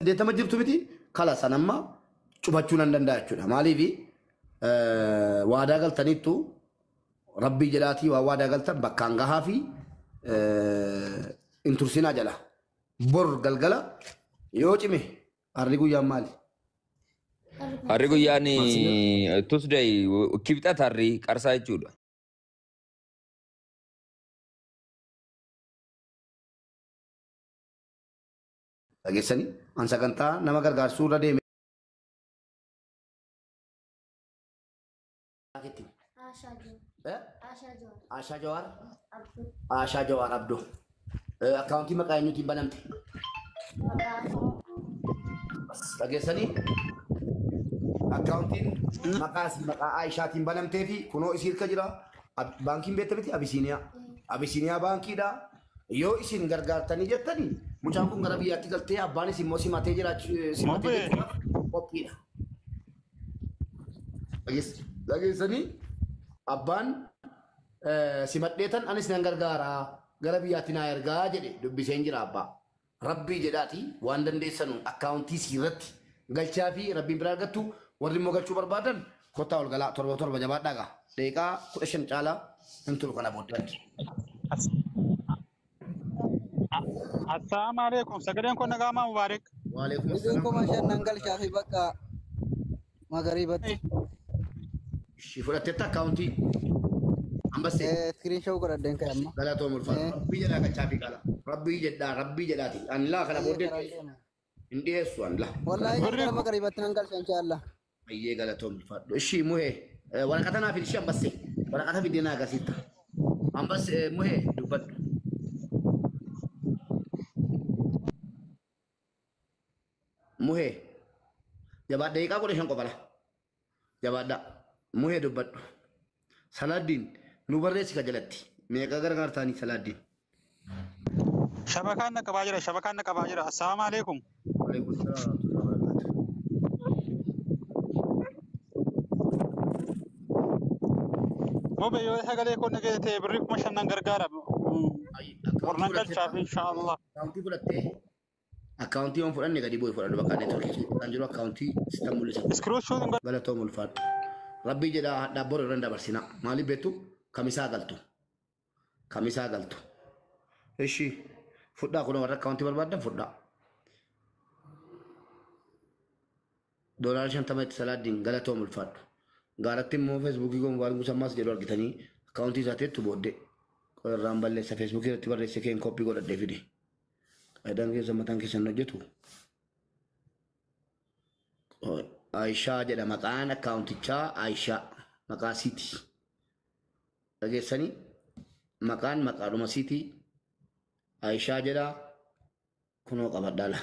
80 jirtu miti kala sanamma cufachuu nan danda'a jechuudha. Maaliif waadaa galtaniittu rabbii jedhaatii waan waadaa galtan bakkaan gahaa fi hin tursinaa jala. Bor galgala yoo cime harri guyyaan maali? Harri guyyaan Tuesday kibxata harri qarsaa jechuudha. Dhageessanii an sagantaa nama gargaarsuu irra deeme. Ashaa Jawaar. Ashaa Jawaar Abdoo. Akkaawuntii maqaa eenyuutiin banamte? Dhageessanii akkaawuntiin maqaa isii maqaa Aayishaatiin banamtee fi kunoo isii harka jira. Baankiin beekta miti Abisiiniyaa. Abisiiniyaa baankiidha. Yoo isin gargaartanii jettanii mucaan kun gara biyyaatti galtee abbaanis immoo simatee jiraachuu simatee jechuudhaaf qophiidha. Dhageessanii abbaan simadheetan anis nan gargaara gara biyyaatti naa ergaa jedhe dubbiseen jira abbaa. Rabbii jedhaati waan dandeessanu akkaawuntii siirratti galchaa fi rabbiin bira argattu warri immoo galchuu barbaadan kottaa ol galaa 7 7 jabaadhaa gaa. Daqiiqaa 15 caalaa hin turu kana booddee. Assalamu alaikum. Sagaleen kun nagaa Mubaarak. Waalaikum Birriin assalaam. 5,000 nan galchaa fi bakka magariibatti. Ishii fudhatteetta akkaawuntii. Ambassee. Iskiriin shoo godhadheen ka'e amma. Galatoom ulfaata. Rabbii jedhaa galchaa fi qala. Rabbii jedhaa rabbii jedhaati. Ani laa kana Ayyee booddee karaan deema. hin dhiyeessu ani laa. Wallaahi galgala magariibatti nan galcha inshaallah. Ayyee galatoom ulfaadhu. Ishii muhee waraqata naaf ishii ambassee waraqata fidee naa agarsiifta. Ambassee muhee dubbadhu. Muhee jabaadha daqiiqaa 15 qofa la. Jabaadha muhee dubbadhu. Salaaddiin nu barreessi ka jalatti. Meeqa gargaartaanii Salaaddiin? Shabakaan na qabaa jira. Shabakaan na qabaa jira. Assalamu alaikum. Waalaikum salaam wa rahmatullahi wa barakatuh. Mube yoo sagalee kun nageesse ta'e birrii 5,000 nan gargaara. Bor nan galchaaf inshaallah. Akkaawuntii fudhattee akkaawuntii yoon fudhanne gadi bu'ee fudhadhu bakka neetworkii kan jiru akkaawuntii sitan mul'isa. Iskiriin shoo Galatoom ulfaadhu. Rabbii jedhaa hadhaa bor irra hin dabarsina. Maaliif beektu kamisaa galtu. Kamisaa galtu. Ishi fudhaa kun warra akkaawuntii barbaadan fudhaa. $50 itti Salaaddiin galatoom ulfaadhu. Gaaratti immoo feesbuukii gombaan guusammaas jedhu argitanii akkaawuntii isaa teettu booddee irraan balleessa feesbuukii irratti barreesse keen koppii godhadhee fide. Faayidaan keessa mataan keessan hojjetu. Aayishaa jedha maqaan akkaawuntichaa Aayishaa maqaa siiti. Dhageessanii maqaan maqaadhuma siiti. Aayishaa jedha kunoo qabadhaa la.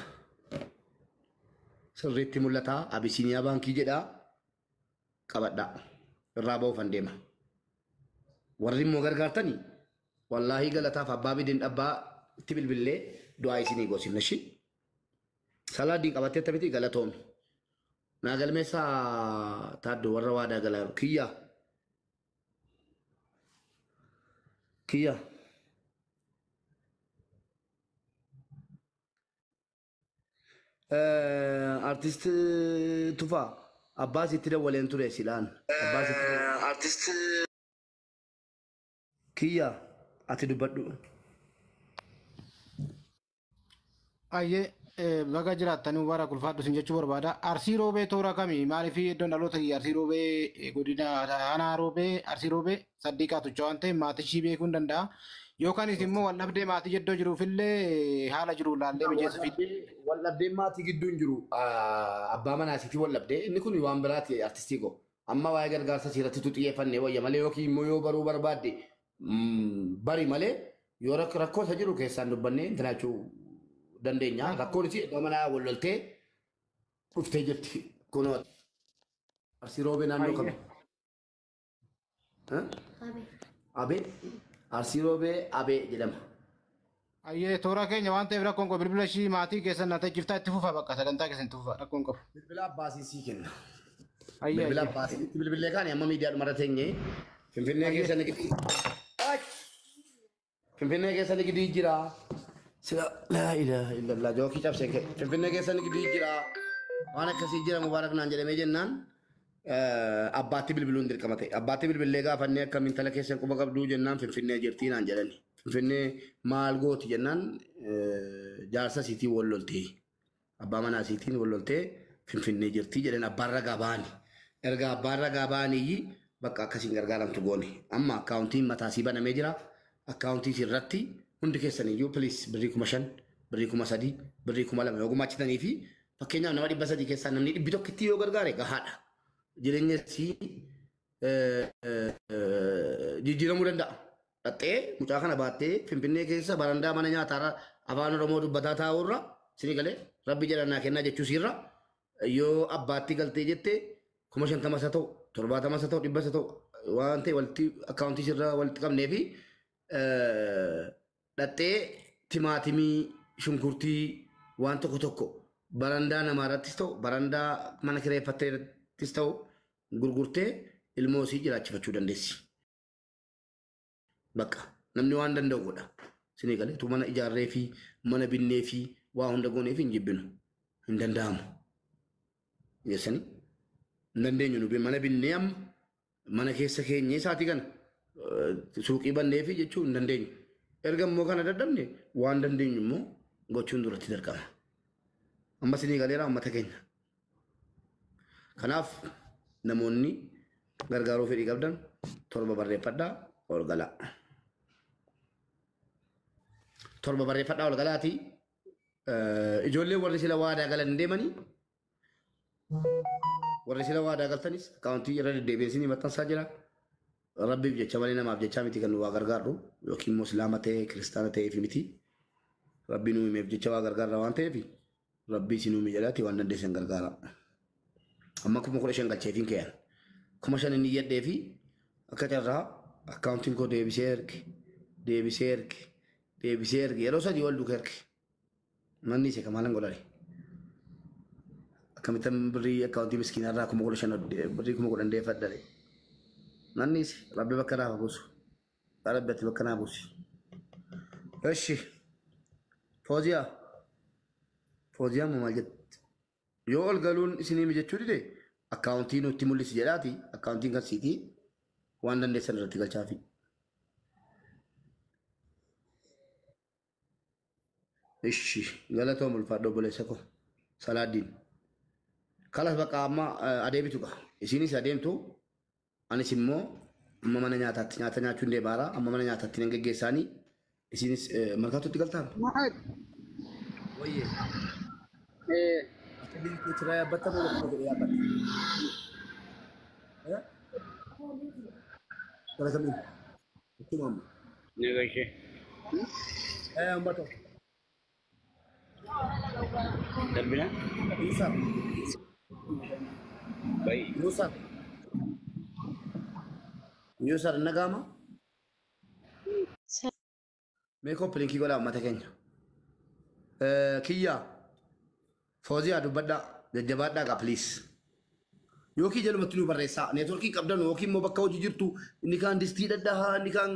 Sirriitti mul'ata Abisiiniyaa baankii jedha qabadhaa. Irraa ba'uufan deema. Warri immoo gargaartanii wallaahii galataaf abbaa bidin abbaa itti bilbillee du'aa isinii goosifna ishii. Salaaddiin qabattee miti galatoomi. Naa galmeessaa taaddoo warra waadaa galaa kiyya. Kiyya. Artist Tufaa abbaa sitti dawwaleen ture silaan. Abbaa sitti Artist kiyya ati dubbadhu. Ayyee baga jiraattanii Mubaarak ulfaadhu isin jechuu barbaada. Arsii roobee toora kami maaliif iddoon dhaloota kiyya Arsii roobee godina aanaa roobee Arsii roobee saddiiqaa tucha waan ta'eef maatii ishii beekuu hin danda'a. Yookaanis immoo wal dhabdee maatii jidduu jiruufillee haala jiru ilaallee mijeessuuf. Wal dhabdeen maatii gidduu hin jiru. Abbaa manaa isiitii wal dhabdee inni kun waan biraati artistii koo. Amma waa'ee gargaarsa seeratti xiyyeeffannee wayya malee yookiin immoo yoo baruu barbaadde bari malee yoo rakkoo isa jiru keessaan dubbannee intinachuu dandeenya. Rakkoon isii abbaa manaa wal loltee dhuftee jirti. Kunoo Arsii roobee naannoo kami? Abee. Arsii roobee Abee jedhama. Ayyee toora keenya waan ta'eef rakkoon qabu bilbila ishii maatii keessan na tajjiftaa itti fufa bakka sagantaa keessan itti fufa rakkoon qabu. Bilbila abbaa sii kenna. Ayyee Bilbila ayyee. abbaa itti bilbilee kaani amma miidiyaa dhumarra teenyee Finfinnee keessa ni gidi. Finfinnee keessa ni gidi jira. Sila laa ilaaha illallah jookii cabsee ka'e. Finfinnee keessa ni jira. Waan akkasii jira Mubaarak naan jedhamee jennaan abbaatti bilbiluun dirqama ta'e. Abbaatti bilbillee gaafannee akkam intala keessan quba qabduu jennaan Finfinnee jirtii naan jedhani. Finfinnee maal gooti jennaan jaarsa siitiin wal loltee. Abbaa manaa siitiin wal loltee Finfinnee jirtii jedhan abbaan ragaa ba'ani. Erga abbaan ragaa ba'aniyyi bakka akkasiin gargaaramtu goone. Amma akkaawuntiin mataa sii banamee jira. Akkaawuntii irratti hundi keessaniyyuu please birrii 5,000, birrii 3,000, birrii 2,000 yoo gumaachitanii fi fakkeenyaaf nama 300 keessaa namni 100 yoo gargaare gahaadha. Jireenya sii jijjiiramuu danda'a. Dhaxxee mucaa kana baattee Finfinnee keessa barandaa mana nyaataarra afaan Oromoo dubbataa taa'urra isinii galee rabbi jedha naa kennaa jechuu siirra yoo abbaatti galtee jette 50,000 isa ta'u 70 isa ta'u 100 isa ta'u waan ta'e walitti akkaawuntii sirra walitti qabnee fi dhaxxee timaatimii shunkurtii waan tokko tokko barandaa namaarrattis ta'u barandaa mana kireeffatteettis ta'u gurgurtee ilmoo isii jiraachifachuu dandeessi. Bakka namni waan danda'u godha. Isinii galee tu mana ijaarree fi mana binnee fi waa hunda goonee fi hin jibbinu. Hin danda'amu. Jeessanii hin dandeenyu nu mana binnee amma mana keessa keenyee isaatii kana suuqii bannee fi jechuu hin dandeenyu. Erga immoo kana dadhabne waan dandeenyu immoo gochuun duratti dirqama. Amma isinii galeera uummata keenya. Kanaaf namoonni gargaaruu fedhii qabdan 7 barreeffadhaa ol galaa. 7 barreeffadhaa ol galaatii ijoolleen warri sila waadaa galan deemanii warri sila waadaa galtanis akkaawuntii irra deddeebiin isinii maxxansaa jira. Rabbiif jecha malee namaaf jecha miti kan nu waa gargaarru yookiin immoo islaama ta'ee kiristaana ta'eef miti. Rabbi nu himeef jecha waa gargaarra waan ta'eef rabbi isin uume jedhaati waan dandeessan gargaara. Amma 15,000 galcheefiin keeyyan. 5,000 inni iyyadhee fi akka carraa akkaawuntiin koo deebisee erge deebisee erge deebisee erge yeroo 3 ol duuka erge. Manni isee kamaalan godhare. Akkamittan birrii akkaawuntii miskiinarraa 15,000 birrii 10,000 deeffadhare. Manni isee rabbi bakka naaf buusu. Rabbi ati bakka naaf buusi. Eshi Fooziyaa Fooziyaa maal jetti? Yoo ol galuun isinii mijachuu dide akkaawuntii nutti mul'isi jedhaati akkaawuntiin kan siitii waan dandeessan irratti galchaafi. Ishi galatoom ulfaadha obboleessa koo Salaaddiin. Kalas bakka amma adeemitu qa. Isinis adeemtu anis immoo amma mana nyaataatti nyaata nyaachuun deemaara amma mana nyaataatti nan geggeessaanii isinis markaatootti galtaa? Maal? Wayyee. Akka biyyi kee ciraa yaabbatta moo bakka jedhee yaabbatta? Gara kamiin? Akkuma amma. Negashee. Ummata. Darbina? Yusuf. Bayi. Yusuf. Yusuf nagama? Mee koppilinkii godhaa uummata keenya. Kiyyaa. Fooziyaa dubbadhaa. Jajjabaadhaa gaa please. Yookiin jalumatti nu barreessaa. Neetworkii qabdan yookiin immoo bakka hojii jirtu inni kaan distii dhadhaa inni kaan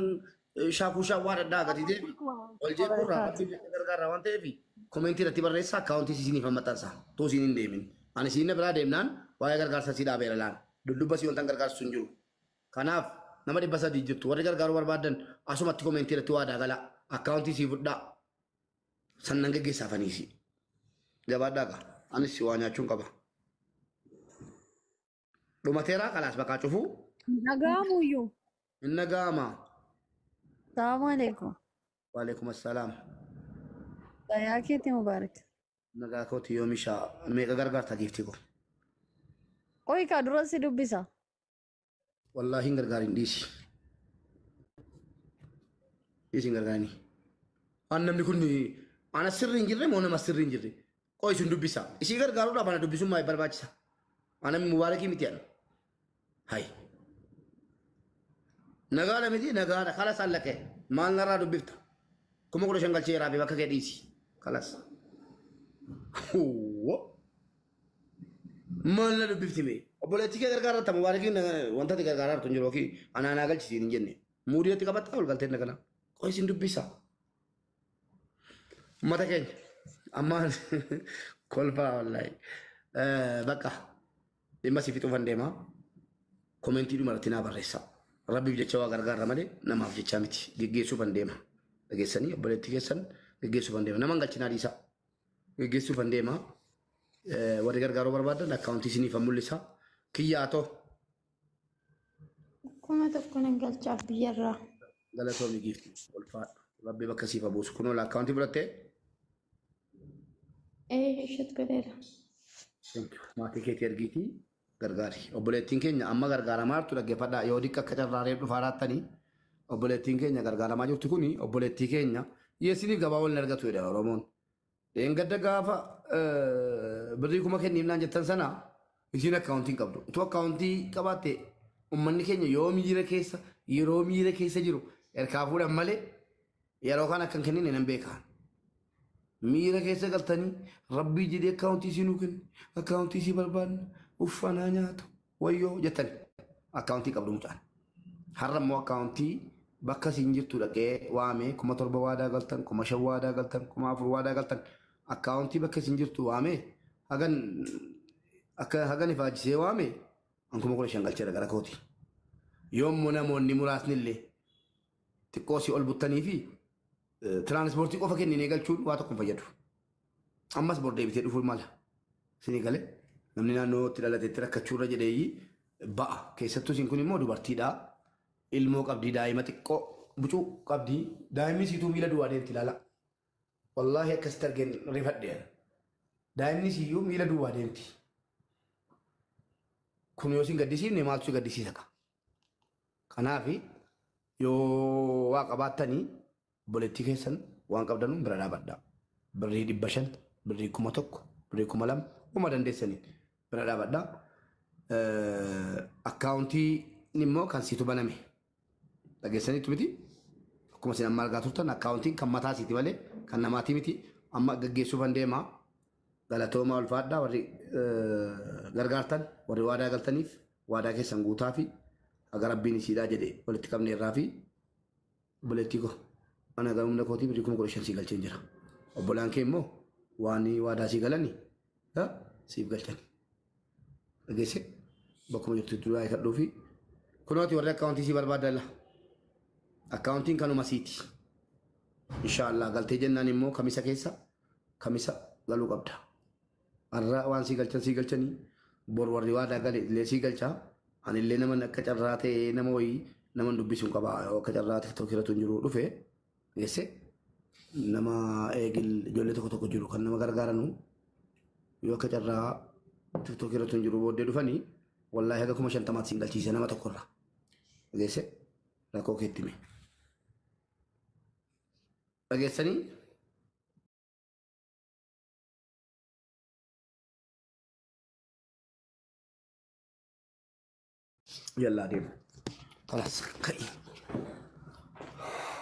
shaakuu shaawwaa dhadhaa gadi deebi. Ol jeequrraa gargaarraa waan ta'eef komentii irratti barreessaa akkaawuntii isiniif maxxansa. Too isiin hin deemin. Ani isiin biraa deemnaan waa'ee gargaarsa sii dhaabeera laala. Dudduba sii wantan gargaarsu hin jiru. Kanaaf nama 300 jirtu warri gargaaruu barbaadan asumatti komentii irratti waadaa galaa. Akkaawuntii sii fudhaa. Sannan geggeessaafaniisi. Jabaadhaa gaa. Anis waa nyaachuun qaba. Dhumateeraa kalaas bakka cufuu. Nagaamuyyuu. Hin nagaama. Salaamu alaikum. Waalaikum assalaam. Fayyaa keetii Mubaarak. Nagaa kooti yoomisha meeqa gargaarta giiftii koo? Qoy kaa dura si dubbisa. Wallaahi hin gargaarin dhiisi. Dhiisi hin gargaarini. An namni kun ana sirri hin jirre moo nama sirri hin jirre? Qoy isin dubbisa. Isii gargaaruudhaaf ana dubbisuun maal barbaachisa? Ana Mubaarakii miti ana. Hai. Nagaadha miti nagaadha kalas allaqe maal narraa dubbifta? 15,000 galcheeraa fi bakka kee dhiisi. Kalas. Maal na dubbifti mee? Obboleettii kee gargaarratta Mubaarakiin wanta ati gargaaraa jirtu hin jiru yookiin anaa naa galchisiin hin jenne. Muudii itti qabattaa ol galtee nagana. Qoy isin dubbisa. Uummata keenya amma kolfaa wallaahi. Bakka dhimma si fixuufan deema. Komentii dhuma irratti naa barreessa. Rabbiif jecha waa gargaarra malee namaaf jecha miti. Geggeessuufan deema. Dhageessanii obboleettii keessan geggeessuufan deema. Nama hin galchinaa dhiisaa. Geggeessuufan deema. Warri gargaaruu barbaadan akkaawuntii isiniif mul'isa. Kiyyaa too. 1000 nan galchaaf biyyarraa. Galatoomii giifti. Ulfaadha. Rabbi bakka siif buusu. Kunoo akkaawuntii fudhattee. Isheet godheera. Maatii keetii ergiitii gargaari. Obboleettiin keenya amma gargaaramaa jirtu dhaggeeffadhaa. Yoo diqqa akka carraaree dhufaa raattanii obboleettiin keenya gargaaramaa jirtu kuni obboleettii keenya dhiyeessiniif gabaa waliin argatu jedha Oromoon. Dheengadda gaafa birrii 1000 kenniifnaan jettan sana isiin akkaawuntii hin qabdu. Utuu akkaawuntii qabaatte uummanni keenya yoo miira keessa yeroo miira keessa jiru erkaa fuudhan malee yeroo kan akka hin kennine nan beeka. Miira keessa galtanii rabbii jedhee akkaawuntii isii nuu kenni akkaawuntii isii barbaadna uffanaa nyaatu wayyoo jettani akkaawuntii qabdu mucaan. Har'a immoo akkaawuntii bakka isiin jirtu dhaqee waamee 7,000 waadaa galtan 5,000 waadaa galtan 4,000 waadaa galtan akkaawuntii bakka isiin jirtu waamee hagan akka hagan ifaajisee waamee an 15,000 galcheera gara kooti. Yommuu namoonni muraasni illee xiqqoo si ol buttanii fi tiraanspoortii qofa kenninee galchuun waa tokko hin fayyadu. Ammas bor deebitee dhufuu mala. Isinii galee namni naannootti dhalateetti rakkachuurra jedheeyyi ba'a. Keessattuu isin kun immoo dubartiidha. Ilmoo qabdii daa'ima xiqqoo bucuu qabdii daa'imni siituu miila duwwaa deemti ilaala. Wallaahi akkasitti argeen rifadhe. Daa'imni siyyuu miila duwwaa deemti. Kun yoo isin gaddisiifne maaltu si gaddisiisa ka? Kanaaf yoo waa qabaattanii obboleettii keessan waan qabdanuun bira dhaabadhaa. Birrii 500, birrii 1000, birrii 2000 uma dandeessaniin bira dhaabadhaa. Akkaawuntiin immoo kan siitu baname. Dhageessaniitu miti. Akkuma isin amma argaa turtan akkaawuntiin kan mataa siiti malee kan namaatii miti. Amma gaggeessuufan deema. Galatoomaa ulfaadhaa warri gargaartan warri waadaa galtaniif waadaa keessan guutaa fi haga rabbiin isiidhaa jedhe walitti qabne irraa fi obboleettii koo. Ana gara humna kootii birrii 15,000 sii galcheen jira. Obbolaan kee immoo waan waadaa sii galani siif galchani. Dhageesse bakkuma jirtu duraa eegadhuu fi kunooti warri akkaawuntii sii barbaadan la. Akkaawuntiin kanuma siiti. Inshaallah galtee jennaan immoo kamisa keessa kamisa galuu qabda. Har'a waan sii galchan sii galchanii bor warri waadaa gale illee sii galchaa. Ani illee nama akka carraa ta'ee nama wayii nama dubbisuun qaba. Akka carraa tiktookii irratti hin jiru dhufe. Geesse nama eegil ijoollee tokko tokko jiru kan nama gargaaranu yoo akka carraa tiktookii irratti hin jiru booddee dhufanii wallaahi haga 50,000 siin galchiise nama tokkorra. Geesse rakkoo keetti hime. Dhageessanii yallaa deemu. Kalaas ka'i.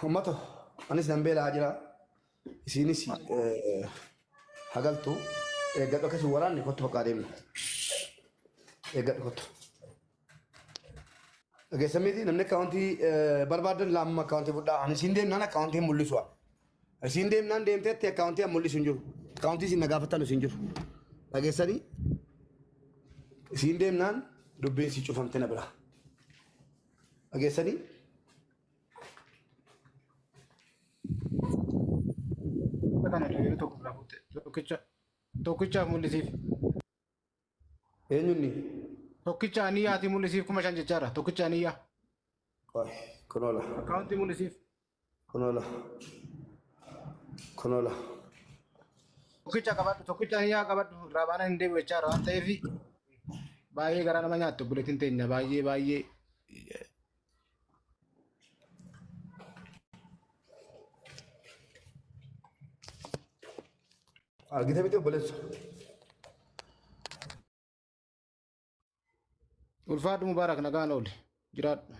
Uummata anis nan beelaa jira. Isiinis hagaltu eeggadhu akkasii waraanne kottu bakka deemnu. Eeggadhu kottu. Dhageessan miti namni akkaawuntii barbaadan laamma akkaawuntii fudhaa. Ani isiin deemnaan akkaawuntii hin mul'isu. Isiin deemnaan deemteetti akkaawuntii hin mul'isu hin jiru. Akkaawuntii isin na gaafattan isin jiru. Dhageessanii isiin deemnaan dubbiin si cufamte na bira. Dhageessanii Kana yeroo tokko biraa fuute. Tokkichaaf mul'isiif. Eenyunni? Tokkicha aniyyaati mul'isiif 5,000 jechaadha. Tokkicha aniyyaa. Kunoola. Akkaawuntii mul'isiif. Kunoola. Kunoola. Tokkicha qabadhu. Tokkicha aniyyaa qabadhu. Irraa baanaan hin deebi'u jechaadha waan ta'eef baay'ee garaa nama nyaattu obboleettiin teenya baay'ee baay'ee. Argite miti obboleessa. Ulfaadhu Mubaarak nagaan oole. Jiraadhu.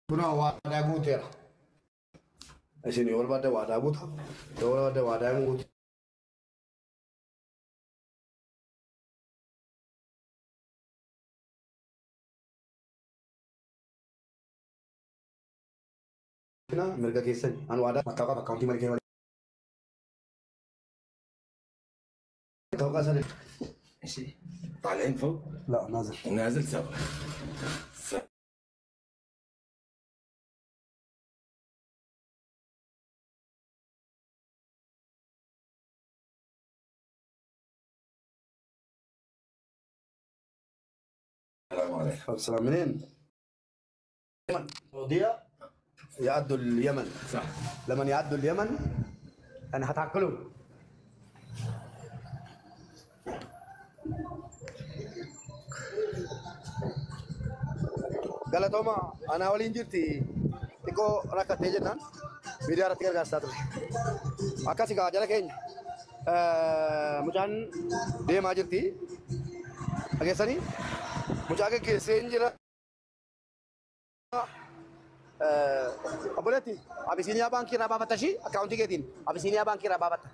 Kunoo waadaa guuteera. Isin yoo barbaadde waadaa guuta. Yoo barbaadde waadaa hin guutu. Mirga keessan an waadaa mattaawqaaf akkaawuntii malee malee. Mattaawqaa sana. طالعين فوق؟ لا نازل. نازل سوا. السلام عليكم. السلام. منين؟ السعودية يعدوا اليمن. صح. لمن يعدوا اليمن أنا هتعقلهم. Galatooma ana waliin jirti xiqqoo rakkattee jennaan miidiyaa irratti gargaarsaa ture. Akkas egaa jala keenya mucaan deemaa jirti. Dhageessanii mucaa geggeessee hin jira. Obboleetti Abisiiniyaa baankii irraa baafatta ishii akkaawuntii keetiin Abisiiniyaa baankii irraa baafatta.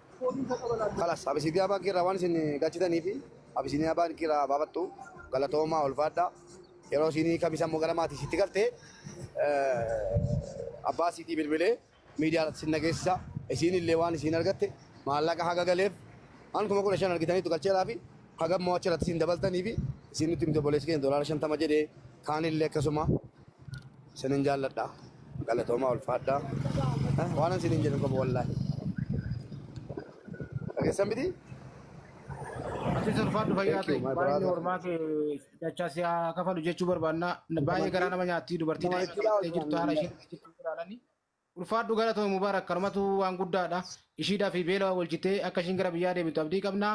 Kalas Abisiiniyaa baankii irraa waan isin galchitanii fi Abisiiniyaa baankii irraa baafattu galatoomaa ulfaadhaa. Yeroo isin kamisa immoo gara maatii sitti galtee abbaa siitii bilbilee miidiyaa irratti sin dhageessisa. Isin illee waan isin argatte maallaqa haga galeef an 15,000 argitaniitu galcheeraa fi haga immoo achirratti isin dabaltanii fi isin nutti himte obboleessi keenya $50 jedhee kaan illee akkasuma isinin jaalladha. Galatoomaa ulfaadhaa. Waan isin hin jedhu qabu wallaahi. Dhageessan miti? Atis ulfaadhu fayyaa Thank you, ta'e. my Baay'ee brother. ormaa kee dachaa si haa kafalu jechuu barbaanna. Baay'ee garaa nama nyaatti dubartii daa'ima qabattee jirtu haala isheen jirtu ilaalanii. Ulfaadhu galatoomi Mubaarak kanumatu waan guddaadha. Ishiidhaa fi beela walchitee akka ishiin gara biyyaa deebitu abdii qabna.